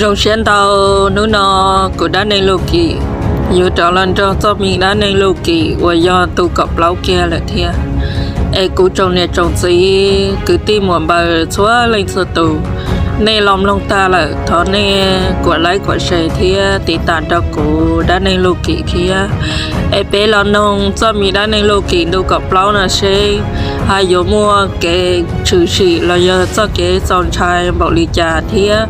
Zoo siab ntau, hnub no kuv dab neeg Luj Kim yuav rov los nrog txoj me dab neeg Luj Kim uas yog ntu kaum plaub kiag lawm thiab. Es kuv tsoom niam tsoom txiv kwv tij muam npaws txhua leej txhua tus, nej los mloog tag lawm thov nej kuam like kuam share thiab tiv tam rau kuv dab neeg Luj Kim thiab. Es peb los noog txoj me dab neeg Luj Kim ntu kaum plaub no seb hais yuav muaj kev tshwm sim los yog txoj kev txaus ntshai npaum li cas thiab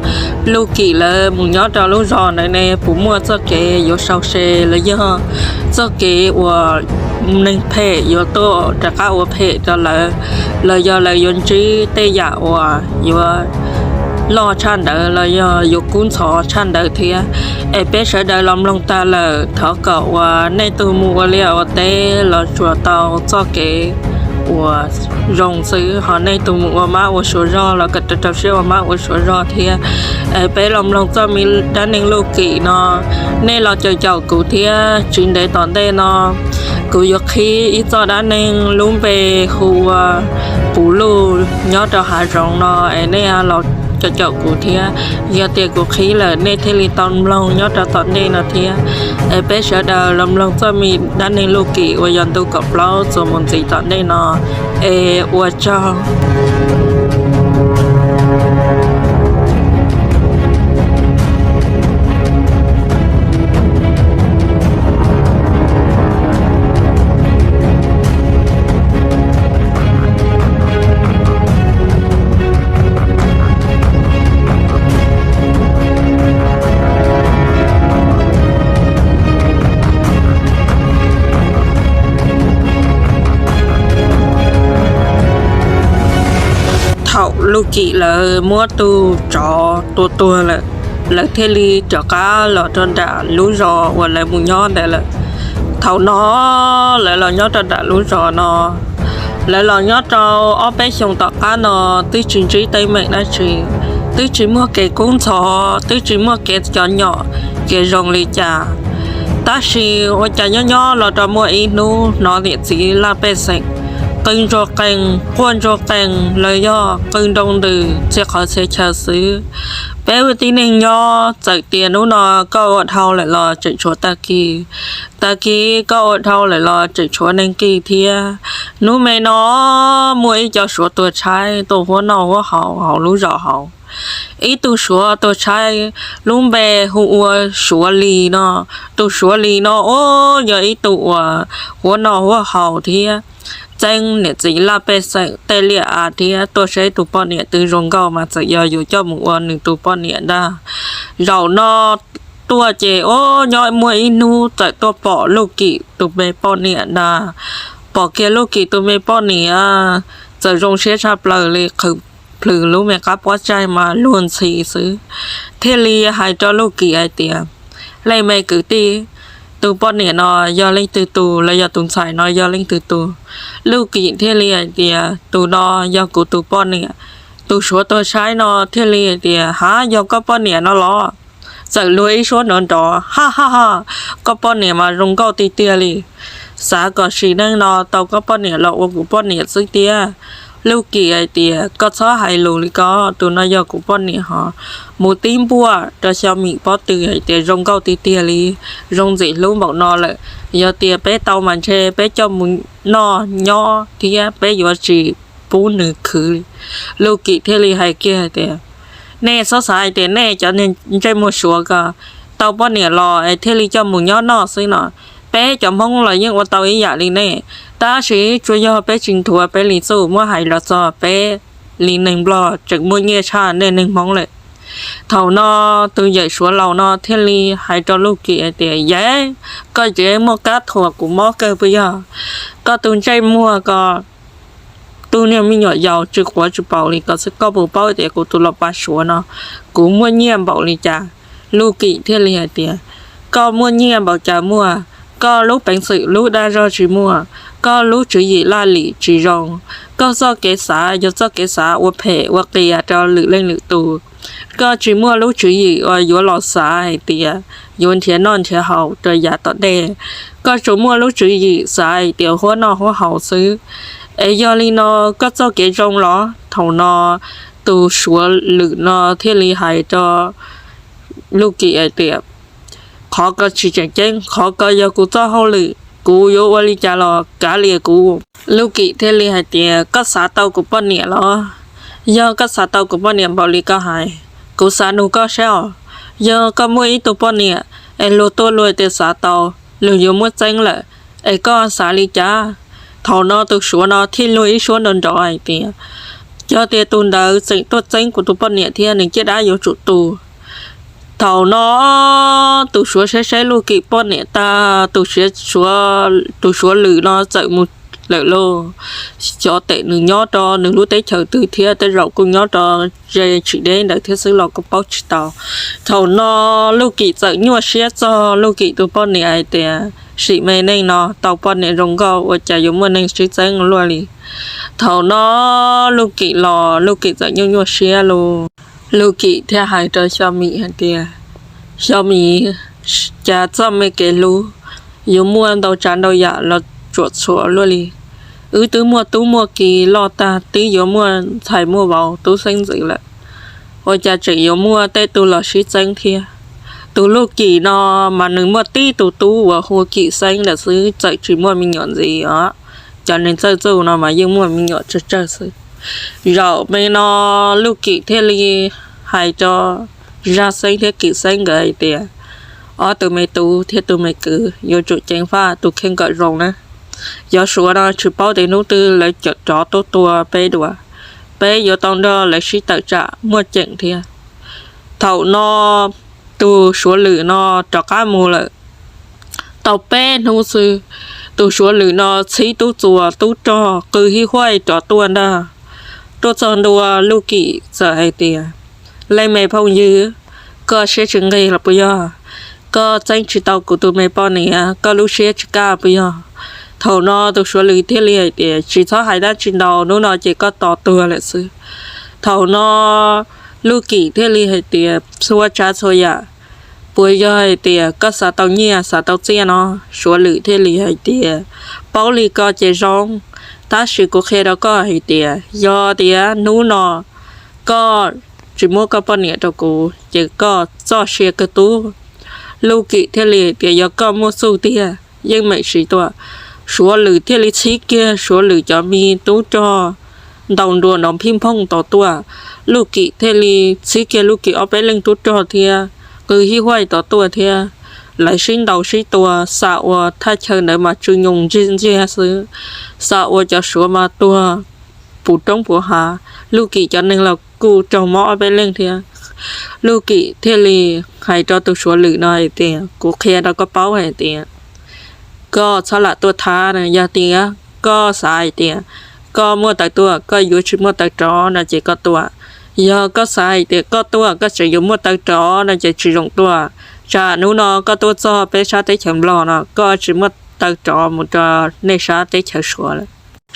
Luj Kim lawv mus nyob rau lub zos ntawd ne puas muaj txoj kev yuav sau se los yog txoj kev uas neeg phem yuav tuaj rov qab ua phem rau lawv, los yog lawv yuav ntsib tej yam uas yuav loj tshaj ntawd los yog yuav kub ntxhov tshaj ntawd thiab. Es peb sawv daws los mloog tag lawm thov kom uas nej tus mus ua liaj ua teb los tsuas tau txoj kev uas zoo xwb, ho nej tus mus ua mab ua suav zog los kom rau rau siab ua mab ua suav zog thiab. Es peb los mloog txoj me dab neeg Luj Kim no, nej los caum caum kuv thiab tsis ntev tom ntej no kuv yuav qhib ib txoj dab neeg lub npe hu ua Puv Luj nyob rau hav zoov no es nej los caum caum kuv thiab. Yog tias kuv qhib lawm nej thiaj li tau mloog nyob rau tom ntej no thiab. Es peb sawv daws los mloog txoj me dab neeg Luj Kim uas yog ntu kaum plaub txuas mus ntxiv tom ntej no. Es ua tsaug. Thaum Luj Kim lawv muab tus tsov tua tuag lawm, lawv thiaj li rov qab los rau nram lub zos uas lawv mus nyob ntawd lawm. Thaum no lawv los nyob rau nram lub zos no, lawv los nyob rau ob peb xyoos tom qab no twb tsis ntsib teeb meem dab tsi, twb tsis muaj kev kub ntxhov, twb tsis muaj kev cov nyom kev zoo li cas. Tab sis ua cas nyob nyob los rau muaj ib hnub hnov niam txiv laj pej xeem qw ntsuag qees quaj ntsuag qees los yog qw nroo ntws txhia qhov txhia chaw xwb. Peb ua tib neeg nyob txawm tias hnub no koj ua dhau lawm los tseem tshuav tag kis, tag kis koj ua dhau lawm los tseem tshuav neeg kis thiab. Hnub me no muaj ib co suav tuag tshaib tuaj huab noj huab haus hauv lub zos hauv. Ib tug suav tuag tshaib lub npe hu ua Suav Lis no. Tus Suav Lis no ua yog ib tug uas huab noj huab haus thiab txeeb niam txiv laj pej xeem tej liaj av thiab tuaj saib tus poj niam twg zoo nkauj mas txawm yog yuav coj mus ua nws tus poj niam ntag. Zaum no tuaj ces ua nyob muaj ib hnub txawm tuaj pom Luj Kim tus me poj niam ntag. Pom kiag Luj Kim tus me poj niam txawm zoo siab tshaj plaws li, qhwv plhws lub me qab pob tsaig mas luag ntxhi xwb, thiaj li hais rau Luj Kim hais tias, Leej me kwv tij, tus poj niam no yog leej twg tus los yog tus ntxhais no yog leej twg tus? Luj Kim thiaj li hais tias, Tus no yog kuv tus poj niam. Tus suav tuag tshaib no thiaj li hais tias, Ha, yog koj poj niam no los? Txawm luag ib suab nrov nrov, Ha ha ha, koj poj niam mas zoo nkauj tiag tiag li. Xav kom sim neej no tau koj poj niam los ua kuv poj niam xwb tiag. Luj Kim hais tias, Koj txhob hais lus li ko, tus no yog kuv poj niam hos. Mus tib npuaj rau xyaw mim pob tw hais tias zoo nkauj tiag tiag li, zoo ntxim hlub npaum no lawm. Yog tias peb tau mas ntshe peb coj mus noj nyob thiab peb yuav tsis pub nws khwv li. Luj Kim thiaj li hais kiag hais tias, Nej txhob xav hais tias nej cov niag ntsej muag suav ko tau poj niam los es thiaj li coj mus nyob noj xwb no. Peb cov Hmoob los yeej ua tau ib yam li nej, tab sis tsuas yog peb tsis nthuav peb li txuj, muab hais los txog peb li neeg Nplog tseem muaj nyiaj tshaj nej neeg Hmoob lawm. Thaum no tus yawm suav laus no thiaj li hais rau Luj Kim hais tias, Yej, koj tseem muaj kab thuam kuv mob kawg puas yog? Koj tus ntsej muag ko, tus niag me nyuam yaus tsis quav tsis paus li ko xwb, koj puas paub tias kuv tus los pas suav no kuv muaj nyiaj npaum li cas? Luj Kim thiaj li hais tias, Koj muaj nyiaj npaum cas muaj, koj lub peev xwm lub dag zog tsis muaj, koj lub tswv yim laj lim tsis zoo, koj txoj kev xav yog txoj kev xav ua phem ua qias rau lwm leej lwm tus. Koj tsis muaj lub tswv yim uas yuav los xav hais tias yuav nrhiav noj nrhiav haus rau yav tom ntej. Koj tsuas muaj lub tswv yim xav hais tias huab noj huab haus xwb. Es yog li no koj txoj kev zoo los? Thaum no tus suav lwm no thiaj li hais rau Luj Kim hais tias, qhov ko tsis tseem ceeb, qhov ko yog kuv txoj hauj lwm, kuv yuav ua li cas los kav liam kuv. Luj Kim thiaj li hais tias, koj xav tau kuv poj niam los? Yog koj xav tau kuv poj niam npaum li koj hais, kuv xav nug koj saib os, yog koj muaj ib tug poj niam es luag tuaj luag tias xav tau, luag yuav muab txeeb lawm, es koj xav li cas? Thaum no tus suav no thiaj luag ib suab nrov nrov hais tias, yog tias tus ntawd tseem tuaj txeeb kuv tus poj niam thiab nws caj dab yuav tsum tu. Thaum no tus suav saib saib Luj Kim poj niam tag, tus suav lwm no txawm mus lawm lauj. Xyov tes nws nyob rau nws lub teb chaws twg thiab, tej zaum kuj nyob rau ze tsis deb ntawd thiab xwb los kuj paub tsis tau. Thaum no Luj Kim txawm nyuaj siab txog Luj Kim tus poj niam hais tias, sim me neej no tau poj niam zoo nkauj ua cas yuav muaj neeg sib txeeb luaj li. Thaum no Luj Kim los Luj Kim txawm nyuaj nyuaj siab lauj. Luj Kim thiaj hais rau Xyo Mim hais tias, Xyo Mim, cas txoj me kev hlub yuav muaj ntau tsav ntau yam los tsuam txhuam luaj li. Wb twb muaj tub muaj ki loj tag, twb yuav muaj ntxhais muaj vauv tub xeeb ntxwv lawm, ua cas tseem yuav muaj tej tug los sib txeeb thiab? Tus Luj Kim no mas nws muaj tib tug tub uas hu ua Kim Xeeb ntawd xwb, txawm tsis muaj me nyuam ntxiv os. Cov neeg txawj txuj no mas yeej muaj me nyuam tsawg tsawg xwb. Zaum me no Luj Kim thiaj li hais rau Zaj Xeeb thiab Kim Xeeb nkawd hais tias, ob tug me tub thiab tus me kwv yuav tsum ceev faj tus kheej kom zoo na. Cov suav no tsis paub tias hnub twg lawv cov rov tuaj tua peb dua, peb yuav tau nrog lawv sib tawm tsam muaj ceem thiab. Thaum no tus suav lwm no rov qab mus lawm tau peb hnub xwb, tus suav lwm no txhib tub txuas tub rog qw hib huaj rov tuaj ntag. Tuaj txog ntua Luj Kim txawm hais tias, leej me phooj ywg, koj siab tsis nqig los puas yog? Koj txeeb tsis tau kuv tus me poj niam, koj lub siab tsis kaj puas yog? Thaum no tus suav lwm thiaj li hais tias, tsis txhob hais dab tsi ntau, hnub no ces koj tos tuag lawm xwb. Thaum no Luj Kim thiaj li hais tias, txhua tsav txhua yam, puas yog hais tias koj xav tau nyiaj xav tau txiaj no? Suav lwm thiaj li hais tias, paub li ko ces zoo, tab sis kuv qhia rau koj hais tias yog tias hnub no koj tsis muab koj poj niam rau kuv ces koj txoj sia kawg tub. Luj Kim thiaj li hais tias, yog koj muaj txuj tiag yeej meem siv tuaj. Suav lwm thiaj li txhib kiag suav lwm cov me tub rog ntaus nruas nrov phij phooj tod tuaj. Luj Kim thiaj li txhib kiag Luj Kim ob peb leej tub rog thiab qw hib huaj tod tuaj thiab. Lawv sib ntaus sib tua, xam uas thaj chaw ntawd mas tsw nyoos ntsiag ntsiag xwb, xam uas cov suav mas tuag puv roob puv hav. Luj Kim cov neeg los kuj raug mob ob peb leej thiab. Luj Kim thiaj li hais rau tus suav lwm no hais tias, kuv qhia rau koj paub hais tias koj txhob lam tuaj thab na. Yog tias koj xav hais tias koj muaj taw tuaj, koj yuav tsis muaj taw rov no ces koj tuaj. Yog koj xav hais tias koj tuaj koj tseem yuav muaj taw rov no ces tsis zoo tuaj. Tsam hnub no koj tuaj txog peb sab teb chaws Nplog no koj tsis muaj taw rov mus rau nej sab teb chaws Suav lawm.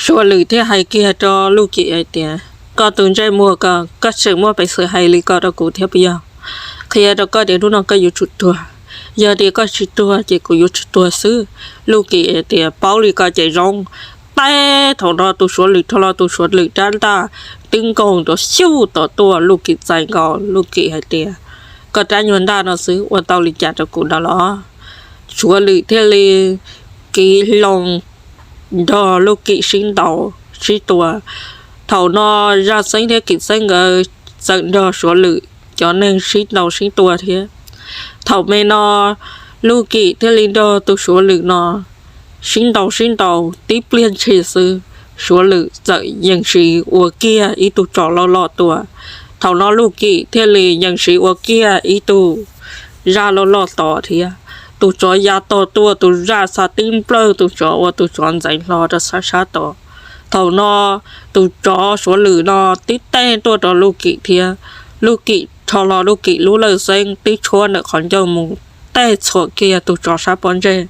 Suav lwm thiaj hais kiag rau Luj Kim hais tias, koj tus ntsej muag ko, koj tseem muaj peev xwm hais li ko rau kuv thiab puas yog? Qhia rau koj tias hnub no koj yuav tsum tuag, yog tias koj tsis tuag ces kuv yuav tsum tuag xwb. Luj Kim hais tias, paub li ko ces zoo. Teb thaum no tus suav lwm rho los tus suav lwm rab ntaj twb nkaug nrov xyuj tom tuaj, Luj Kim txais nkaus, Luj Kim hais tias, koj rab nyuag ntaj no xwb ua tau li cas rau kuv no los? Suav lwm thiaj li kiv loo nrog Luj Kim sib ntaus sib tua. Thaum no Zaj Xeeb thiab Kim Xeeb nkawd txawm nrog suav lwm cov neeg sib ntaus sib tua thiab. Thaum me no Luj Kim thiaj li nrog tus suav lwm no sib ntaus sib ntaus tib pliag ntshis xwb, suav lwm txawm yees siv ua kiag ib tug tsov loj loj tuaj. Thaum no Luj Kim thiaj li yees siv ua kiag ib tug zaj loj loj tod thiab. Tus tsov ya tog tuaj, tus zaj xa tib nplawg tus tsov ua tus tsov ntxeev hlo rau sab sab tod. Thaum no tus tsov suav lwm no tib teg tuaj rau Luj Kim thiab. Luj Kim rho hlo Luj Kim lub lawj xeeb tib tshuab ntawm qhov ncauj mus, teg txhuam kiag tus tsov sab pob ntseg,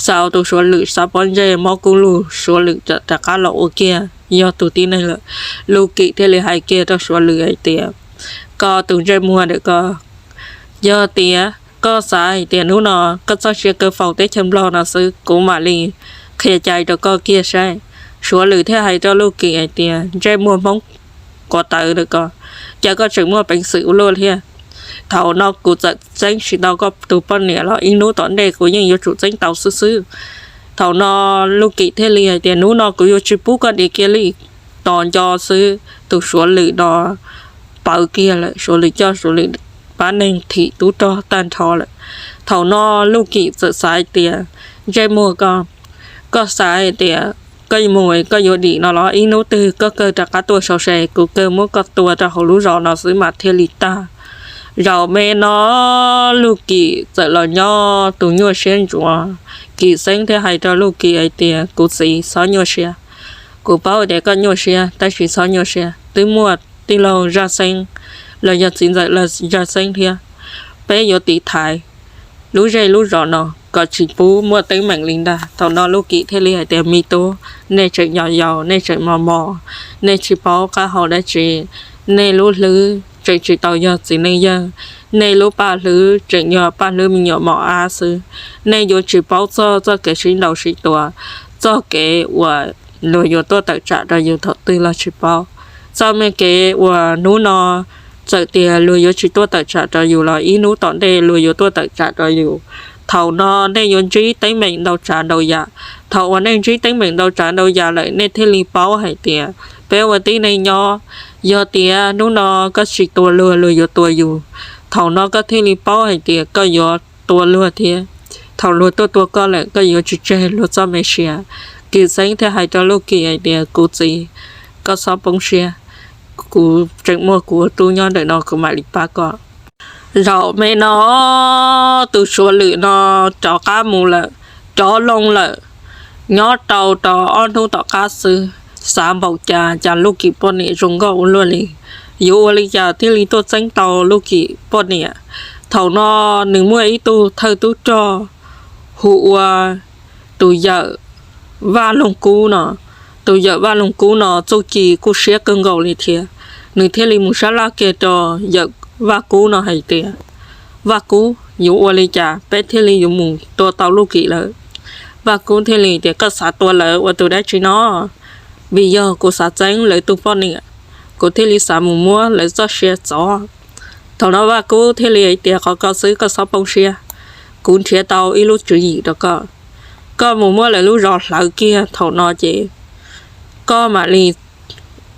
xa ua tus suav lwm sab pob ntseg mob kub lug, suav lwm rov qab los ua kiag yog tus tib neeg lawm. Luj Kim thiaj li hais kiag rau suav lwm hais tias, koj tus ntsej muag ntawm ko, yog tias koj xav hais tias hnub no koj txoj sia kawg faus teb chaws Nplog no xwb, kuv mam li qhia cai rau koj kiag saib. Suav lwm thiaj hais rau Luj Kim hais tias, ntsej muag Hmoob quav tawv ntawm ko, cas koj tseem muaj peev xwm ua luaj thiab? Thaum no kuv txawm txeeb tsis tau koj tus poj niam los ib hnub tom ntej kuv yeej yuav tsum txeeb tau xwb xwb. Thaum no Luj Kim thiaj li hais tias, hnub no kuv yuav tsis pub koj dim kiag li. Tos nco xwb tus Suav Lwm no pawv kiag lawm, Suav Lwm coj Suav Lwm pab neeg thim tub rog tag nrho lawm. Thaum no Luj Kim txawm xav hais tias, ntsej muag ko, koj xav hais tias koj mus koj yuav dim no los? Ib hnub twg koj kawg rov qab tuaj sau se, kuv kawg muab koj tua rau hauv lub zos no xwb mas thiaj li tag. Zaum me no Luj Kim txawm los nyob tus nyuaj siab ntsuav. Kim Xeeb thiaj hais rau Luj Kim hais tias, kuv txiv, txhob nyuaj siab. Kuv paub tias koj nyuaj siab, tab sis txhob nyuaj siab, twb muaj tij laug Zaj Xeeb los yog txiv ntxawm Zaj Xeeb thiab. Peb yuav tiv thaiv lub zej lub zos no kom tsis pub muaj teeb meem li ntag. Thaum no Luj Kim thiaj li hais tias, me tub, nej tseem yos yaus, nej tseem mos mos, nej tsis paub qab hau dab tsi. Nej lub hlwb tseem tsis tau yog txiv neej yawg, nej lub paj hlwb tseem yog paj hlwb me nyuam mos ab xwb. Nej yuav tsis paub txog txoj kev sib ntaus sib tua, txoj kev uas luag yuav tuaj tawm tsam rau yus thaum twg los tsis paub. Txoj me kev uas hnub no txawm tias luag yuav tsis tuaj tawm tsam rau yus los ib hnub tom ntej luag yuav tuaj tawm tsam rau yus. Thaum no nej yuav ntsib teeb meem ntau tsav ntau yam. Thaum uas nej ntsib teeb meem ntau tsav ntau yam lawm nej thiaj li paub hais tias peb ua tib neeg nyob, yog tias hnub no koj tsis tua luag, luag yuav tua yus. Thaum no koj thiaj li paub hais tias koj yuav tua luag thiab. Thaum luag tuaj tua koj lawm koj yuav tsis tseg luag txoj me sia. Kim Xeeb thiaj hais rau Luj Kim hais tias, kuv txiv, koj txhob poob siab, kuv tseem muaj kuv ua tub nyob ntawm no kuv mam li pab koj. Zaum me no tus Suav Lwm no rov qab mus lawm, rov loo lawm. Nyob rau rau ob hnub tom qab xwb, xav npaum cas cas Luj Kim poj niam zoo nkauj ua luaj li. Yuav ua li cas thiaj li tuaj txeeb tau Luj Kim poj niam? Thaum no nws muaj ib tug thawj tub rog hu ua tus yawm Vaj Loog Kub no. Tus yawm Vaj Loog Kub no txuj ci kuj siab kawg nkaus li thiab. Nws thiaj li mus sab laj kiag rau yawm Vaj Kub no hais tias, Vaj Kub, yuav ua li cas peb thiaj li yuav mus tua tau Luj Kim lawm? Vaj Kub thiaj li tias, koj xav tua lawv ua tus dab tsi no? Vim yog kuv xav txeeb lawv tus poj niam, kuv thiaj li xav mus muab lawv txoj sia txov. Thaum no Vaj Kub thiaj li hais tias, qhov ko xwb koj txhob poob siab, kuv nrhiav tau ib lub tswv yim rau koj. Koj mus muab lawv lub zos hlawv kiag thaum no ces koj mam li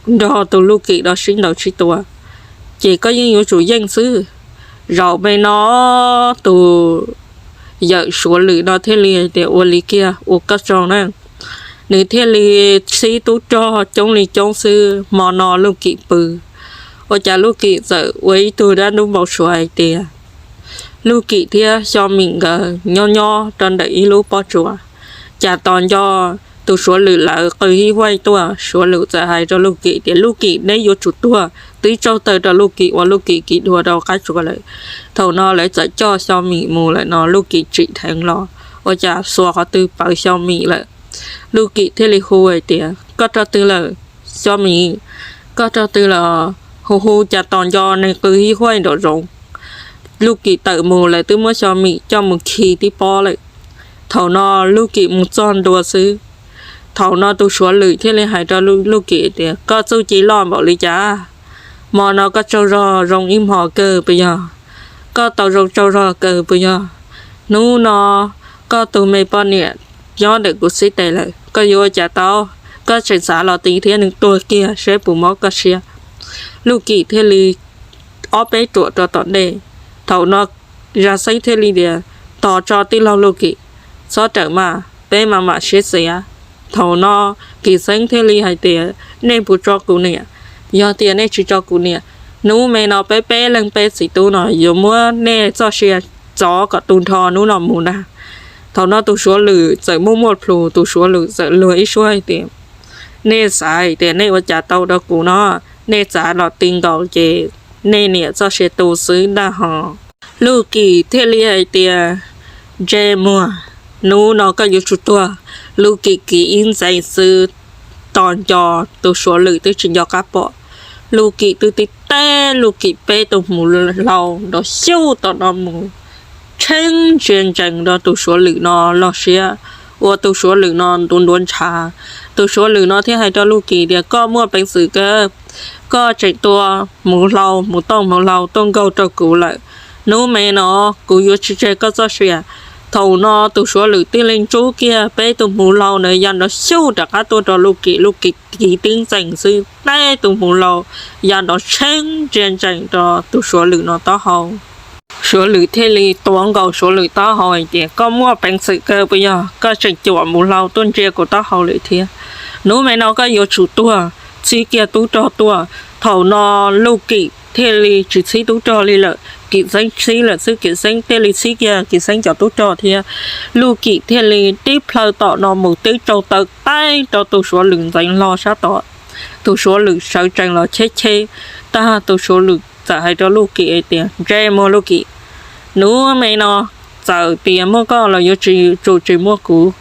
nrog tus Luj Kim no sib ntaus sib tua, ces koj yeej yuav tsum yeej xwb. Zaum me no tus yawm Suav Lwm no thiaj li hais tias, ua li kiag, ua koj tsaug na. Nws thiaj li txib tub rog coob li coob xwb, hmo no Luj Kim pw. Ua cas Luj Kim txawm ua ib tug dab ntub npau suav hais tias, Luj Kim thiab Xyo Mim nkawd nyob nyob rau ntawm ib lub pob tsuas, cas tos nco tus Suav Lwm lawv qw hib huaij tuaj. Suav Lwm txawm hais rau Luj Kim tias, Luj Kim, neb yuav tsum tuag. Twb tsaug taw rau Luj Kim uas Luj Kim kiv dua rau qab tsuas lawm. Thaum no lawv txawm coj Xyo Mim mus lawm no Luj Kim tsim dheev los ua cas xuas qhov twg pawv Xyo Mim lawm. Luj Kim thiaj li hu hais tias, koj rau twg lawm Xyo Mim? Koj rau twg lawm? Hu hu cas tos nco neeg qw hib huaij nraum zoov. Luj Kim tawm mus lawv twb muab Xyo Mim coj mus khi tib pob lawm. Thaum no Luj Kim mus txog ntua xwb, thaum no tus Suav Lwm thiaj li hais rau Luj Kim tias, koj txuj ci loj npaum li cas? Hmo no koj tsaug zog zoo ib hmo kawg puas yog? Koj tau zoo tsaug zog kawg puas yog? Hnub no koj tus me poj niam nyob ntawm kuv xib tes lawm, koj yuav ua cas tau? Koj tseem xav los ti thiab nws tuag kiag seb puas mob koj siab. Luj Kim thiaj li ob peb ruam rau tom ntej. Thaum no Zaj Xeeb thiaj li tias, tos tso tij laug Luj Kim, txhob rawm mas peb mam mam siab txiav. Thaum no Kim Xeeb thiaj li hais tias, nej puas tso kuv niam? Yog tias nej tsis tso kuv niam, hnub me no peb peb leeg peb txiv tub no yuav muab nej txoj sia txov kom tu nrho hnub no mus ntag. Thaum no tus Suav Lwm txawm muaj muaj plhus, tus Suav Lwm txawm luag ib suab hais tias, nej xav hais tias nej ua cas tau rau kuv no? Nej txav los ti nkaus ces nej niam txoj sia tu xwb ntag hos. Luj Kim thiaj li hais tias, ntsej muag, hnub no koj yuav tsum tuag. Luj Kim kiv ib ntxees xwb, tos nco tus Suav Lwm twb tsis nco qab pom. Luj Kim twb tib teb Luj Kim peb tus hmuv hlau nrov xyuj tom no mus, tsheej ntsia ntsees rau tus Suav Lwm no loj siab, ua tus Suav Lwm no ntuav ntuav ntshav. Tus Suav Lwm no thiaj hais rau Luj Kim tias, koj muaj peev xwm kawg, koj tseem tua hmuv hlau, hmuv tooj hmuv hlau tuaj nkaug rau kuv lawm. Hnub me no kuv yuav tsis tseg koj txoj sia. Thaum no tus Suav Lwm thiaj li ntsub kiag peb tus hmuv hlau ntawd ya nrov xyuj rov qab tuaj rau Luj Kim, Luj Kim kiv tib ntxees xwb, teb tus hmuv hlau ya nrov tsheeb ntsia ntsees rau tus Suav Lwm no taub hau. Suav Lwm thiaj li tuav nkaus Suav Lwm taub hau hais tias, koj muaj peev xwm kawg puas yog? Koj tseem cuam hmuv hlau tuaj ntsia kuv taub hau lawm thiab. Hnub me no koj yuav tsum tuag, txhib kiag tub rog tuaj. Thaum no Luj Kim thiaj li tsis txhib tub rog li lawm, Kim Xeeb txhib lawm xwb, Kim Xeeb thiaj li txhib kiag Kim Xeeb cov tub rog thiab. Luj Kim thiaj li tib plhaw tom no mus tib tsaug taw taib rau tus Suav Lwm ntxeev hlo sab tod. Tus Suav Lwm sawv tsees los cheb cheb tag, tus Suav Lwm txawm hais rau Luj Kim hais tias, ntsej muag Luj Kim, hnub me no txawm tias muaj koj los yuav tsum tsis muaj kuv.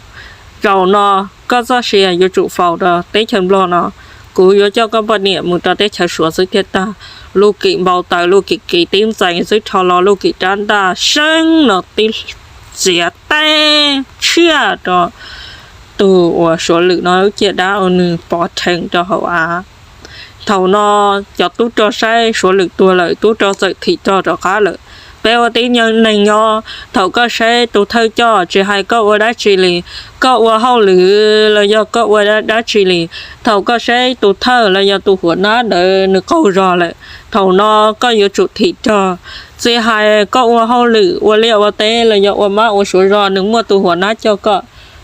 Zaum no koj txoj sia yuav tsum faus rau teb chaws Nplog no, kuv yuav coj koj poj niam mus rau teb chaws Suav xwb thiaj tag. Luj Kim npau taws, Luj Kim kiv tib ntxees xwb rho los Luj Kim rab ntaj seeb no tib txiav teb tshiaj rau tus uas Suav Lwm no lub caj dab ua nws pov rhees rau hauv av. Thaum no cov tub rog saib Suav Lwm tuag lawm, tub rog txawm thim rog rov qab lawm. Peb ua tib neeg nyob, thaum koj saib tus thawj coj tsis hais koj ua dab tsi li, koj ua hauj lwm los yog koj ua dab tsi li, thaum koj saib tus thawj los yog tus huam nab ntawd nws qaug zog lawm, thaum no koj yuav tsum thim rog. Tsis hais koj ua hauj lwm ua liaj ua teb los yog ua mab ua suav zog, nws muaj tus huam nab coj koj,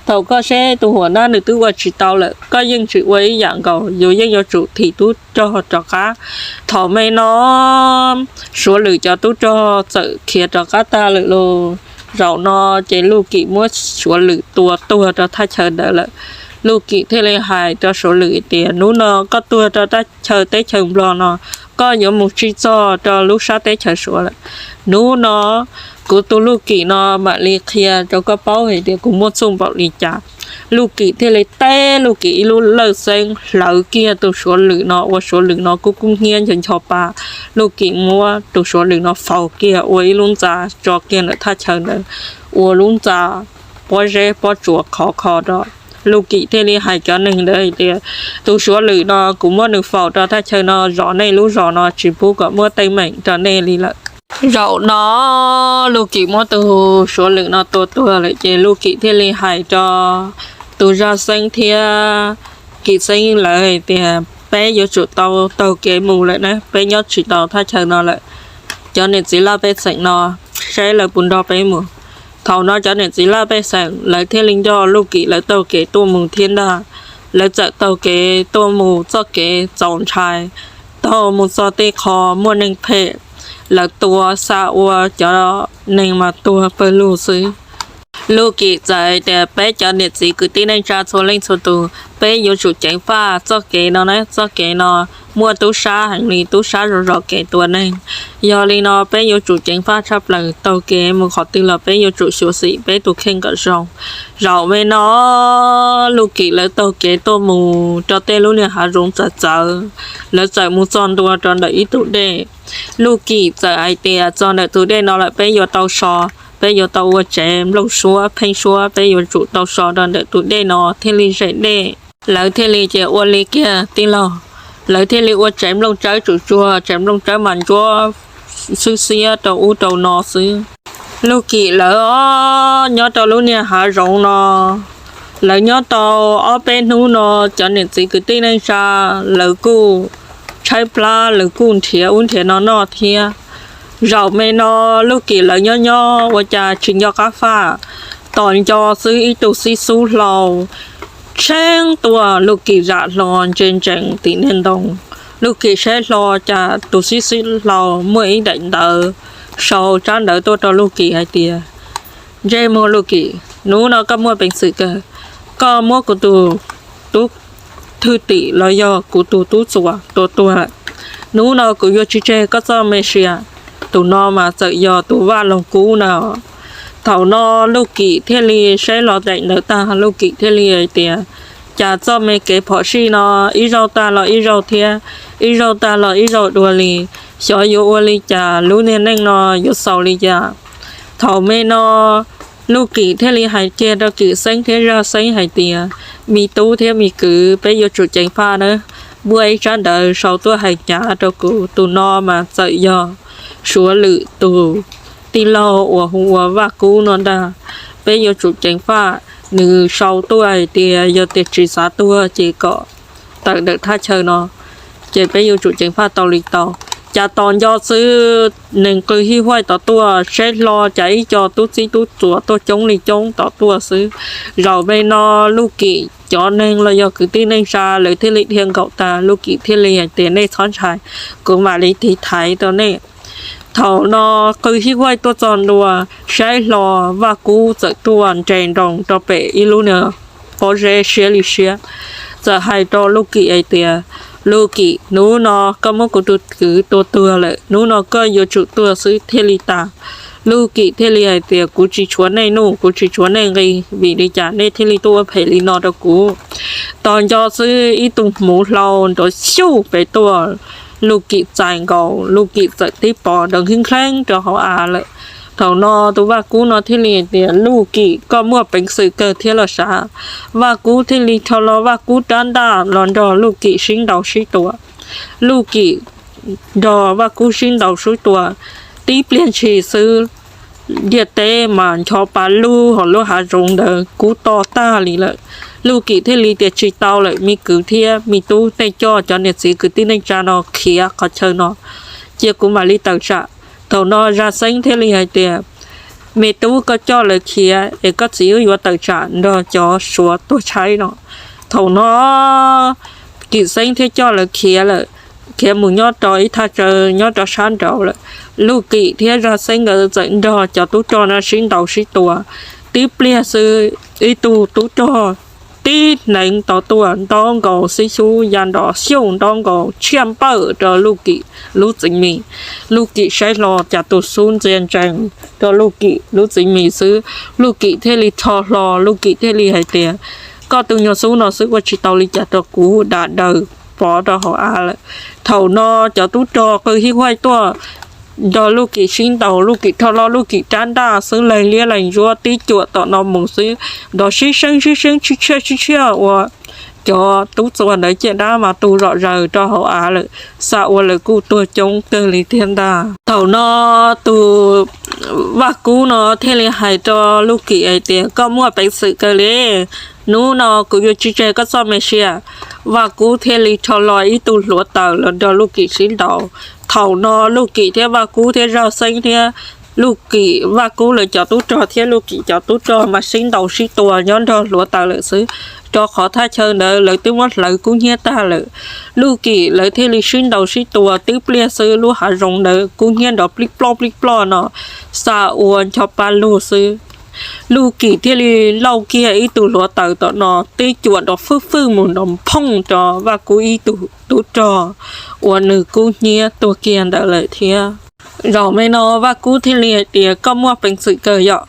thaum koj saib tus huam nab nws twb ua tsis tau lawm, koj yeej tsis ua ib yam nkaus, yus yeej yuav tsum thim tub rog rov qab. Thaum me no Suav Lwm cov tub rog txawm khiav rov qab tag lawm lauj. Zaum no ces Luj Kim muab Suav Lwm tua tuag rau thaj chaw ntawd lawm. Luj Kim thiaj li hais rau Suav Lwm tias, hnub no koj tuag rau thaj chaw teb chaws Nplog no, koj yuav mus tsis txog rau lub sab teb chaws Suav lawm. Hnub no kuv tus Luj Kim no mam li qhia rau koj paub hais tias kuv muaj txuj npaum li cas. Luj Kim thiaj li teb Luj Kim ib lub lawj xeeb hlawv kiag tus Suav Lwm no ua Suav Lwm no kub kub hnyiab ncho ncho pa. Luj Kim muab tus Suav Lwm no faus kiag ua ib lub ntxa tso kiag ntawm thaj chaw ntawd, ua lub ntxa pob zeb pob tsuas khov kho rau. Luj Kim thiaj li hais cov neeg ntawd hais tias, tus Suav Lwm no kuv muab nws faus rau thaj chaw no, zov nej lub zos no tsis pub kom muaj teeb meem rau nej li lawm. Zaum no Luj Kim muab tus Suav Lwm no tua tuag lawm ces Luj Kim thiaj li hais rau tus zaj xeeb thiab Kim Xeeb lawv hais tias, peb yuav tsum tau taug kev mus lawm na, peb nyob tsis tau thaj chaw no lawm. Cov niam txiv laj pej xeem no, saib lawv puas nrog peb mus. Thaum no cov niam txiv laj pej xeem lawv thiaj li nco Luj Kim lawv taug kev tuaj mus thiab ntag. Lawv txawm taug kev tuaj mus txoj kev txaus ntshai, taug mus txog tej qho muaj neeg phem, lawv tua xa ua cov neeg mas tuag pawg lug xwb. Luj Kim txawm hais tias, peb cov niam txiv kwv tij neej tsa txhua leej txhua tus, peb yuav tsum ceev faj txoj kev no na, txoj kev no muaj tub sab heev li, tub sab zov zov kev tua neeg. Yog li no peb yuav tsum ceev faj tshaj plaws, taug kev mus qhov twg los peb yuav tsum xyuam xim peb tus kheej kom zoo. Zaum me no Luj Kim lawv taug kev tuaj mus rau tej lub niag hav zoov txawv txawv, lawv txawm mus txog ntua rau ntawm ib tug dej. Luj Kim txawm hais tias, txog ntawm tus dej no lawm peb yuav tau so, peb yuav tau ua tsev nplooj suab pheeb suab, peb yuav tsum tau so rau ntawm tus dej no thiaj li zem dej. Lawv thiaj li ces ua li kiag tij laug. Lawv thiaj li ua tsev nplooj tsawb tsuj tsuag, tsev nplooj tsawb mas ntsuab xwb xiab rau ub rau no xwb. Luj Kim lawv nyob rau lub niag hav zoov no, lawv nyob tau ob peb hnub no, cov niam txiv kwv tij neej tsa lawv kuj tshaib plab, lawv kuj nrhiav ub nrhiav no noj thiab. Zaum me no Luj Kim lawv nyob nyob ua cas tsis nco qab faj, tos nco xwb ib tug xib xub hlau tsheeb tuaj, Luj Kim zam hlo ntsia ntsees tim niag ntoo. Luj Kim saib hlo cas tus xib xub hlau muaj ib daim ntawv, sau tsab ntawv tuaj rau Luj Kim hais tias, ntsej muag Luj Kim, hnub no koj muaj peev xwm kawg, koj muab kuv tus tub thwj tim los yog kuv tus tub txuas tua tuag lawm. Hnub no kuv yuav tsis tseg koj txoj me sia. Tus no mas txawm yog tus vaj loog kub na. Thaum no Luj Kim thiaj li saib los daim ntawv tag, Luj Kim thiaj li hais tias, cas txoj me kev phom sij no ib zaug tag los ib zaug thiab, ib zaug tag los ib zaug dua li, xyov yuav ua li cas, lub niag neej no yuav xaus li cas. Thaum me no Luj Kim thiaj li hais kiag rau Kim Xeeb thiab Zaj Xeeb hais tias, me tub thiab me kwv, peb yuav tsum ceev faj nawb. Muaj ib tsab ntawv sau tuaj hais hnyav rau kuv, tus no mas txawm yog Suav Lwm tus tij laug uas hu ua Vaj Kub no ntag. Peb yuav tsum ceev faj, nws sau tuaj hais tias yog tias tsis xav tuag ces kom tawm ntawm thaj chaw no, ces peb yuav tsum ceev faj tau li tau. Cas tos nco xwb, neeg qw hij huaj tom tuaj, saib hlo cas ib co tub txib tub txuas tuaj coob li coob tom tuaj xwb. Zaum me no Luj Kim cov neeg los yog kwv tij neej tsa lawv thiaj li dhia nkaum tas, Luj Kim thiaj li hais tias nej txhob ntshai, kuv mam li tiv thaiv rau nej. Thaum no qw hij huaj tuaj txog ntua, saib hlo Vaj Kub txawm tuaj nres nroos rau pem ib lub niag pob zeb siab li siab, txawm hais rau Luj Kim hais tias, Luj Kim, hnub no koj muab kuv tus kwv tua tuag lawm, hnub no koj yuav tsum tuag xwb thiaj li tas. Luj Kim thiaj li hais tias, kuv tsis tshuav nej nuj, kuv tsis tshuav nej nqi, vim li cas nej thiaj li tuaj ua phem li no rau kuv? Tos nco xwb ib tug hmuv hlau nrov xyuj pem tuaj, Luj Kim txais nkaus, Luj Kim txawm tib pov nrov nkheeb nkheeb rau hauv av lawm. Thaum no tus Vaj Kub no thiaj li tias, Luj Kim, koj muaj peev xwm kawg thiab los sav? Vaj Kub thiaj li rho hlo Vaj Kub rab ntaj los nrog Luj Kim sib ntaus sib tua. Luj Kim nrog Vaj Kub sib ntaus sib tua, tib pliag ntshis xwb, ntiaj teb mas ncho pa lug, hos lub hav zoov ntawd kub to tag li lawm. Luj Kim thiaj li tias, tsis tau lawm, me kwv thiab me tub, nej coj cov niam txiv kwv tij neej tsa no khiav qhov chaw no, cia kuv mam li tawm tsam. Thaum no Zaj Xeeb thiaj li hais tias, me tub, koj coj lawv khiav es koj txiv wb yuav tawm tsam nrog cov Suav tuag tshaib no. Thaum no Kim Xeeb thiaj coj lawv khiav lawm, khiav mus nyob rau ib thaj chaw nyob rau sab nraud lawm. Luj Kim thiab Zaj Xeeb nkawd txawm nrog cov tub rog no sib ntaus sib tua. Tib pliag xwb, ib tug tub rog tib hneev tau tuaj ntaub nkaus xib xub ya nrov xyuj ntaub nkaus tshiaj npawm rau Luj Kim lub txiv mis. Luj Kim saib hlo cas tus xub ntxia ntsees rau Luj Kim lub txiv mis xwb. Luj Kim thiaj li rho hlo, Luj Kim thiaj li hais tias, koj tus nyuag xub no xwb ua tsis tau li cas rau kuv, dam daws pov rau hauv av lawm. Thaum no cov tub rog qw hij huaj tuaj nrog Luj Kim sib ntaus, Luj Kim rho hlo Luj Kim rab ntaj xwb, leeg liab leeg ntsuab tib cuam tom no mus xwb, nrov sib seeb sib seeb tshiab tshiab tshiab tshiab ua cov tub txuas ntawd caj dab mas tu zom zaws rau hauv av lawm, xav ua lawv kuj tuag coob kawg li thiab ntag. Thaum no tus Vaj Kub no thiaj li hais rau Luj Kim hais tias, koj muaj peev xwm kawg li, hnub no kuv yuav tsis tseg koj txoj me sia. Vaj Kub thiaj li rho hlo ib tug hluav taws los nrog Luj Kim sib ntaus. Thaum no Luj Kim thiab Vaj Kub thiab Zaj Xeeb thiab Luj Kim, Vaj Kub lawv cov tub rog thiab Luj Kim cov tub rog mas sib ntaus sib tua nyob nrog hluav taws lawm xwb, rau qhov thaj chaw ntawd lawv twb muab hlawv kub hnyiab tag lawm. Luj Kim lawv thiaj li sib ntaus sib tua tib pliag xwb, lub hav zoov ntawd kub hnyiab nrov plij ploj plij ploj no, xav ua ncho pa lug xwb. Luj Kim thiaj li lauj kiag ib tug hluav taws tom no tib cuam nrov fwj fwj mus nrov phooj rau Vaj Kub ib tug tub rog uas nws kub hnyiab tuag kiag ntawd lawm thiab. Zaum me no Vaj Kub thiaj li hais tias, koj muaj peev xwm kawg yom.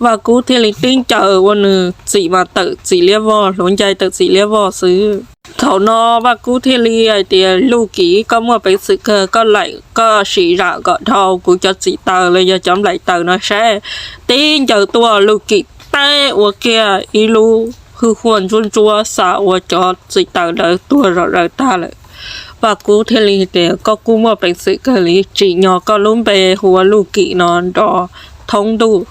Vaj Kub thiaj li tib ncaws ua nws txim mas tawm txim liab vog, hluav ncaig tawm txim liab vog xwb. Thaum no Vaj Kub thiaj li hais tias, Luj Kim, koj muaj peev xwm kawg, koj laim koj sim zam kom dhau kuv cov txim taws los yog cov nplaim taws no saib. Tib ncaws tuaj, Luj Kim teb ua kiag ib lub hwj huaj ntsuab ntsuab xav ua cov txim taws ntawd tuag zom zaws tag lawm. Vaj Kub thiaj li tias, koj kuj muaj peev xwm kawg li, tsim nyog koj lub npe hu ua Luj Kim no nrov thoob ntuj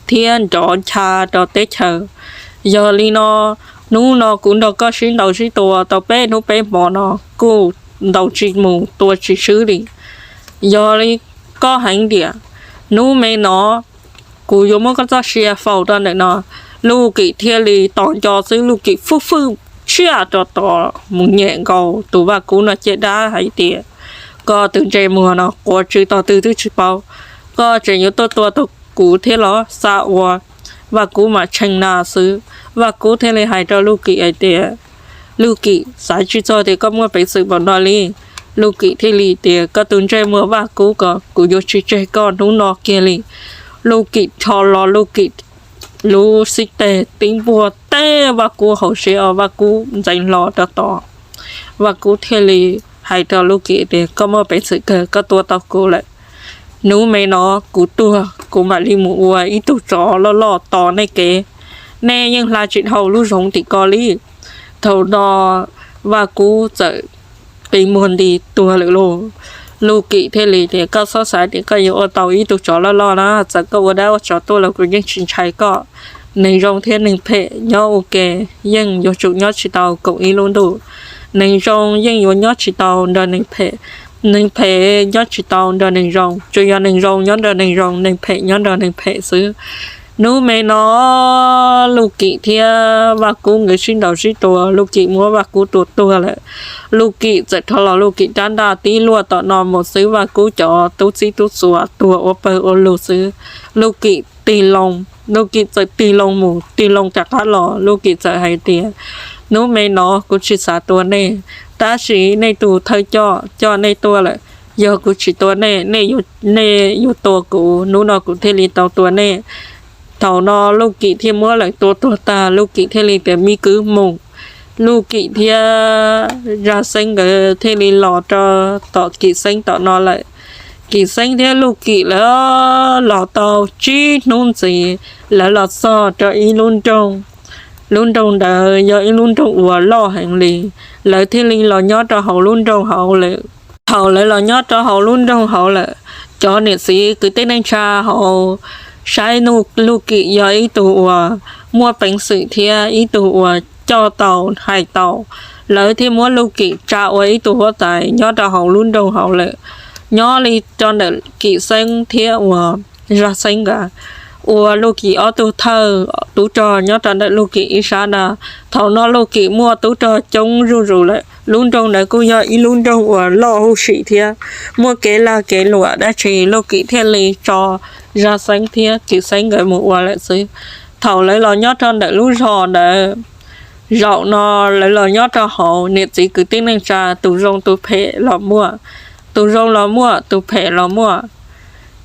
thiab nrov ncha rau teb chaws. Yog li no, hnub no kuv nrog koj sib ntaus sib tua tau peb hnub peb hmo no kuj ntaus tsis mus tua tsis swb li. Yog li koj heev tiag, hnub me no kuv yuav muab koj txoj sia faus rau ntawm no. Luj Kim thiaj li tos nco xwb, Luj Kim fwj fwj tshiaj rau tod mus nyem nkaus tus Vaj Kub no caj dab hais tias, koj tus ntsej muag no quav tsw tog twg twb tsis paub, koj tseem yuav tuaj tua tau kuv thiab los? Xav ua Vaj Kub mas tshee na xwb. Vaj Kub thiaj li hais rau Luj Kim hais tias, Luj Kim, xav tsis txog tias koj muaj peev xwm npaum no li. Luj Kim thiaj li tias, koj tus ntsej muag Vaj Kub ko, kuv yuav tsis tseg koj hnub no kiag li. Luj Kim rho los Luj Kim lub xib teg tib npuaj teb Vaj Kub hauv siab, Vaj Kub ntxeev hlo rau tod. Vaj Kub thiaj li hais rau Luj Kim tias, koj muaj peev xwm kawg, koj tua tau kuv lawm. Hnub me no kuv tuag kuv mam li mus ua ib tug tsov loj loj tos nej kev. Nej yeej hla tsis dhau lub zoov tim ko li. Thaum no Vaj Kub txawm qi muag nti tuag lawm lauj. Luj Kim thiaj li tias, koj txhob xav tias koj yuav ua tau ib tug tsov loj loj na, txawm koj ua dab ua tsov tuaj los kuv yeej tsis ntshai koj. Neeg zoo thiab neeg phem nyob ua ke yeej yuav tsum nyob tsis tau koom ib lub ntuj. Neeg zoo yeej yuav nyob tsis tau nrog neeg phem, neeg phem nyob tsis tau nrog neeg zoo, tsuas yog neeg zoo nyob nrog neeg zoo, neeg phem nyob nrog neeg phem xwb. Hnub me no Luj Kim thiab Vaj Kub nkawd sib ntaus sib tua, Luj Kim muab Vaj Kub tua tuag lawm. Luj Kim txawm rho los Luj Kim rab ntaj tib luaj tom no mus xwb, Vaj Kub cov tub txib tub txuas tuag ua pawg ua lug xwb. Luj Kim tig loo, Luj Kim txawm tig loo mus tig loo rov qab los, Luj Kim txawm hais tias, hnub me no kuv tsis xav tua nej, tab sis nej tus thawj coj coj nej tuaj lawm. Yog kuv tsis tua nej, nej yuav tua kuv, hnub no kuv thiaj li tau tua nej. Thaum no Luj Kim thiaj muab lawv tua tuag tag, Luj Kim thiaj li tias, me kwv mus. Luj Kim thiab Zaj Xeeb nkawd thiaj li los rau tom Kim Xeeb tom no lawm. Kim Xeeb thiab Luj Kim lawv los tau tsib hnub ntxiv, lawv los txog rau ib lub nroog. Lub nroog ntawd yog ib lub nroog uas loj heev li, lawv thiaj li los nyob rau hauv lub nroog hauv lawm. Thaum lawv los nyob rau hauv lub nroog hauv lawm, cov niam txiv kwv tij neej tsa hauv saib Luj Kim yog ib tug uas muaj peev xwm thiab ib tug uas coj tau hais tau, lawv thiaj muab Luj Kim tsa ua ib tug huab tais nyob rau hauv lub nroog hauv lawm. Nyob li rau ntawm Kim Xeeb thiab uas Zaj Xeeb nkawd ua Luj Kim ob tug thawj tub rog nyob rau ntawm Luj Kim ib sab ntag. Thaum no Luj Kim muaj tub rog coob zuj zus lawm, lub nroog ntawd kuj yog ib lub nroog uas loj huj sim thiab muaj kev lag kev luam dab tsi, Luj Kim thiaj li tso Zaj Xeeb thiab Kim Xeeb nkawd mus ua lawm xwb. Thaum lawv los nyob rau ntawm lub zos ntawd, zaum no lawv los nyob rau hauv, niam txiv kwv tij neej tsa tus zoo tus phem los muaj, tus zoo los muaj tus phem los muaj.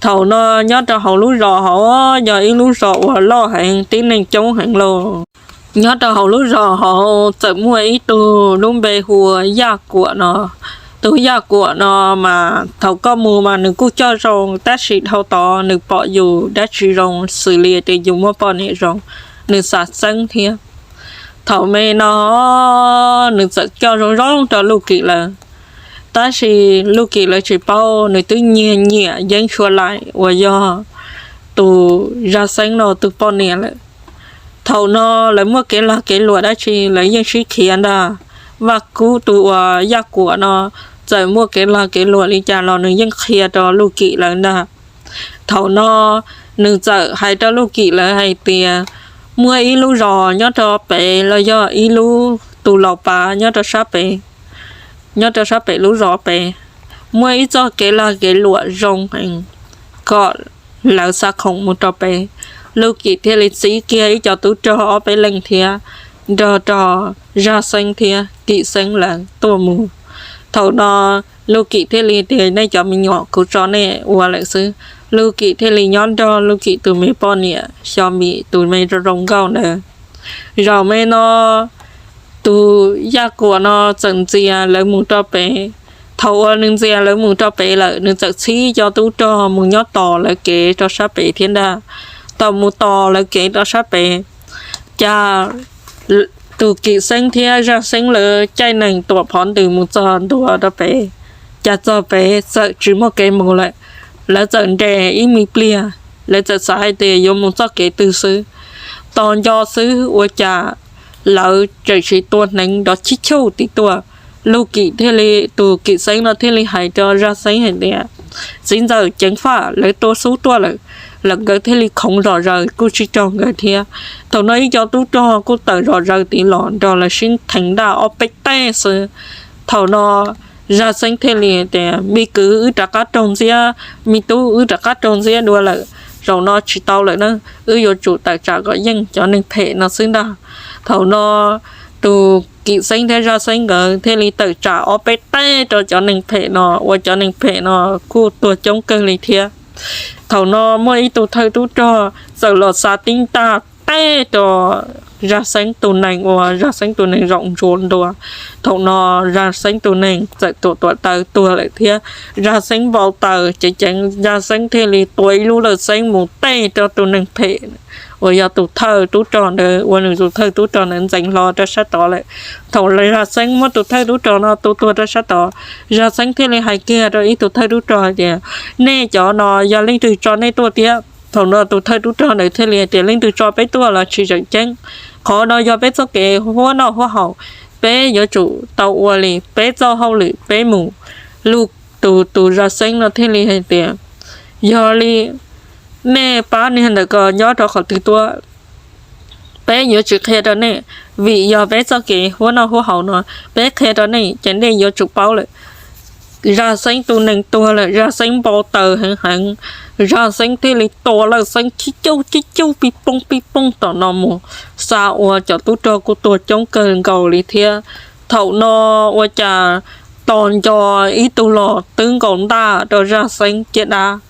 Thaum no nyob rau hauv lub zos hauv yog ib lub zos uas loj heev, tib neeg coob heev lauj. Nyob rau hauv lub zos hauv txawm muaj ib tug lub npe hu ua Yaj Kuam no. Tus Yaj Kuam no mas thaum koj mus mas nws kuj coj zoo, tab sis dhau tod nws pom yus dab tsi zoo xws li tias yus muaj poj niam zoo, nws xav txeeb thiab. Thaum me no nws txawm coj zoo zoo rau Luj Kim lawv, tab sis Luj Kim lawv tsis paub, nws twb nyiag nyiam Yeeb Sua Laim uas yog tus Zaj Xeeb no tus poj niam lawm. Thaum no lawv muaj kev lag kev luam dab tsi lawv yeej sib khiav ntag. Vaj Kub tus uas Yaj Kuam no txawm muaj kev lag kev luam li cas los nws yeej qhia rau Luj Kim lawv ntag. Thaum no nws txawm hais rau Luj Kim lawv hais tias, muaj ib lub zos nyob rau pem los yog ib lub tus laus pav nyob rau sab pem, nyob rau sab pem lub zos pem, muaj ib txoj kev lag kev luam zoo heev, kom lawv xa khoom mus rau pem. Luj Kim thiaj li txib kiag ib co tub rog ob peb leeg thiab nrog rau Zaj Xeeb thiab Kim Xeeb lawv tuaj mus. Thaum no Luj Kim thiaj li tias, nej cov me nyuam, kuv tso nej ua lawm xwb. Luj Kim thiaj li nyob nrog Luj Kim tus me poj niam Xyo Mim tus me zoo zoo nkauj ntawd. Zaum me no tus Yaj Kuam no txawm ntxias lawv mus rau pem. Thaum uas nws ntxias lawv mus rau pem lawm, nws txawm txhib cov tub rog mus nyob tos lawv kev rau sab pem thiab ntag. Thaum mus tos lawv kev rau sab pem, cas tus Kim Xeeb thiab Zaj Xeeb lawv caij nees tuam phov ntws mus txog ntua rau pem, cas txog pem txawm tsis muaj kev mus lawm. Lawv txawm nres ib me pliag, lawv txawm xav hais tias yuav mus txoj kev twg xwb. Tos nco xwb ua cas lawv tseem tsis tua hneev nrov chib chauj tim tuaj. Luj Kim thiaj li, tus Kim Xeeb no thiaj li hais rau Zaj Xeeb hais tias, txiv ntxawm ceev faj, lawv tua xub tuaj lawm. Lawv nkawd thiaj li khoov zom zaws kuj tsis raug nkawd thiab. Thaum no ib co tub rog kuj tawm zom zaws tid los nrog lawv sib theev ntaj ob peb teg xwb. Thaum no Zaj Xeeb thiaj li tias, me kwv, wb rov qab raug ntxiab, me tub, wb rov qab raug ntxiab dua lawm. Zaum no tsis tau lawm na, wb yuav tsum tawm tsam kom yeej cov neeg phem no xwb ntag. Thaum no tus Kim Xeeb thiab Zaj Xeeb nkawd thiaj li tawm tsam ob peb teg rau cov neeg phem no, ua cov neeg phem no kuj tuag coob kawg li thiab. Thaum no muaj ib tug thawj tub rog txawm los xa tib ntaj teb rau Zaj Xeeb tus neeg uas Zaj Xeeb tus neeg zaum ntsuas ntua. Thaum no Zaj Xeeb tus neeg txawm tuam tuam taws tuag lawm thiab Zaj Xeeb npau taws ceev ceev, Zaj Xeeb thiaj li tua ib lub lawj xeeb mus tej rau tus neeg phem uas yog tus thawj tub rog ntawd, uas nws tus thawj tub rog ntawd ntxeev hlo rau sab tod lawm. Thaum Zaj Xeeb muab tus thawj tub rog no tua tuag rau sab tod, Zaj Xeeb thiaj li hais kiag rau ib tug thawj tub rog hais tias, nej cov no yog leej twg tso nej tuaj thiab? Thaum no tus thawj tub rog ntawd thiaj li hais tias, leej twg tso peb tuaj los tsis tseem ceeb. Qhov no yog peb txoj kev huab noj huab haus, peb yuav tsum tau ua li peb txoj hauj lwm peb mus. Lub tus tus Zaj Xeeb no thiaj li hais tias, yog li nej pab niag ntawm ko nyob rau qhov twg tuaj, peb yuav tsis qhia rau nej, vim yog peb txoj kev huab noj huab haus no, peb qhia rau nej ces nej yuav tsum paub lawm. Zaj Xeeb tus neeg tuag lawm, Zaj Xeeb npau taws heev heev, Zaj Xeeb thiaj li tua lawj xeeb cib cauj cib cauj pij pooj pij pooj tom no mus, xa ua cov tub rog kuj tuag coob kawg nkaus li thiab. Thaum no ua cas tos nco ib tug los twb nkaus ntaj rau Zaj Xeeb caj dab.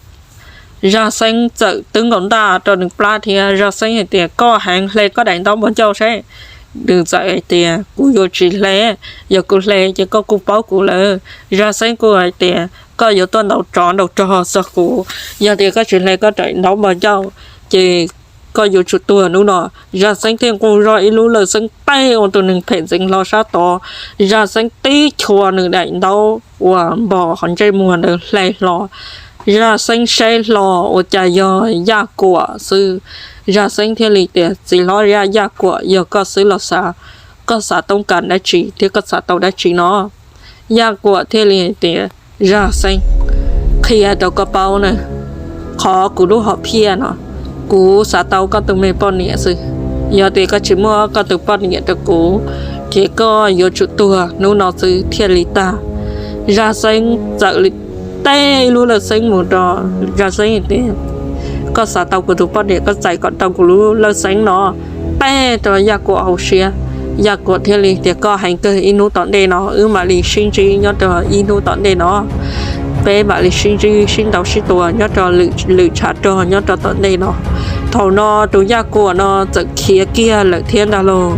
Zaj Xeeb txawm twb nkaus ntaj rau nws plab thiab, Zaj Xeeb hais tias, koj heev, hle koj daim ntaub npog ncauj seb. Nws txawm hais tias, kuv yuav tsis hle, yog kuv hle ces koj kuj paub kuv lawm. Zaj Xeeb kuj hais tias, koj yuav tuaj ntaus tsov ntaus rog txog kuv, yog tias koj tsis hle koj daim ntaub npog ncauj ces koj yuav tsum tuag hnub no. Zaj Xeeb thiaj nqus zog ib lub lawj xeeb tej ua tus neeg phem ntxeev hlo sab tod. Zaj Xeeb tib chua nws daim ntaub uas npog qhov ntsej muag ntawd hle hlo. Zaj Xeeb saib hlo ua cas yog Yaj Kuam xwb. Zaj Xeeb thiaj li tias, txiv hlob Yaj, Yaj Kuam, yog koj xwb los xav, koj xav toob kas dab tsi thiab koj xav tau dab tsi no? Yaj Kuam thiaj li hais tias, Zaj Xeeb, qhia rau koj paub na, qhov kuv lub hom phiaj no, kuv xav tau koj tus me poj niam xwb. Yog tias koj tsis muab koj tus poj niam rau kuv, ces koj yuav tsum tuag hnub no xwb thiaj li tag. Zaj Xeeb txawm li tej lub lawj xeeb mus rau Zaj Xeeb hais tias, koj xav tau kuv tus poj niam, koj txais kom tau kuv lub lawj xeeb no. Tej rau Yaj Kuam hauv siab, Yaj Kuam thiaj li tias, koj heev kawg, ib hnub tom ntej no wb mam li sib ntsib nyob rau ib hnub tom ntej no. Peb mam li sib ntsib sib ntaus sib tua nyob rau lwm tshav rog nyob rau tom ntej no. Thaum no tus Yaj Kuam no txawm khiav kiag lawm thiab ntag lauj.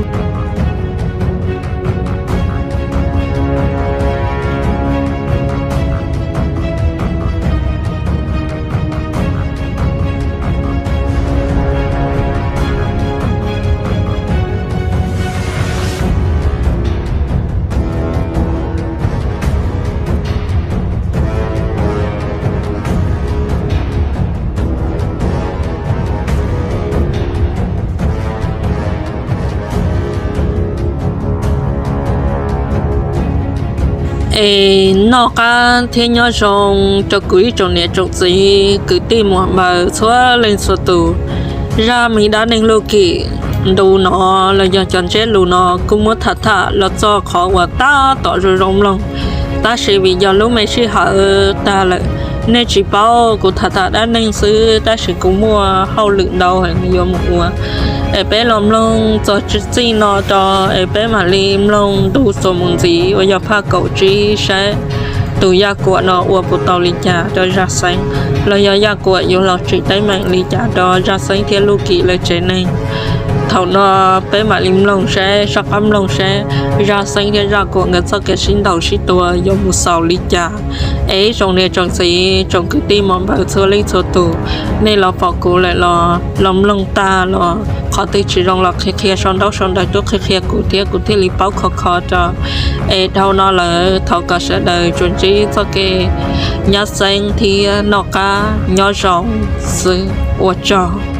Es noj qab thiab nyob zoo rau kuv ib tsoom niam tsoom txiv kwv tij muam npawg txhua leej txhua tus. Zaj me dab neeg Luj Kim ntu no los yog cov ntsiab lus no kuj muab tham tham los txog qhov uas tab tom zoo zoo mloog, tab sis vim yog lub me sij hawm tag lawm, nej tsis paub kuv tham tham dab neeg xwb, tab sis kuv muaj hauj lwm ntau heev yuav mus ua. Es peb los mloog txog txij no rau, es peb mam li mloog ntu txuas mus ntxiv uas yog phaj kaum tsib saib tus Yaj Kuam no ua puas tau li cas rau Zaj Xeeb, los yog Yaj Kuam yuav los tsim teeb meem li cas rau Zaj Xeeb thiab Luj Kim lawv tsev neeg. Thaum no peb mam li mloog saib, soj qab mloog saib Zaj Xeeb thiab Zaj Kuam nkawd txoj kev sib ntaus sib tua yuav mus xaus li cas. Es ib tsoom niam tsoom txiv tsoom kwv tij muam npawg txhua leej txhua tus, nej los pom kuv lawm los los mloog tag los qhov twg tsis zoo los qhia qhia sau ntaub sau ntawv tuaj qhia qhia kuv thiab kuv thiaj li paub khov kho rau. Es dhau no lawm thov kom sawv daws tsuas ntsib txoj kev nyab xeeb thiab noj qab nyob zoo xwb, ua tsaug.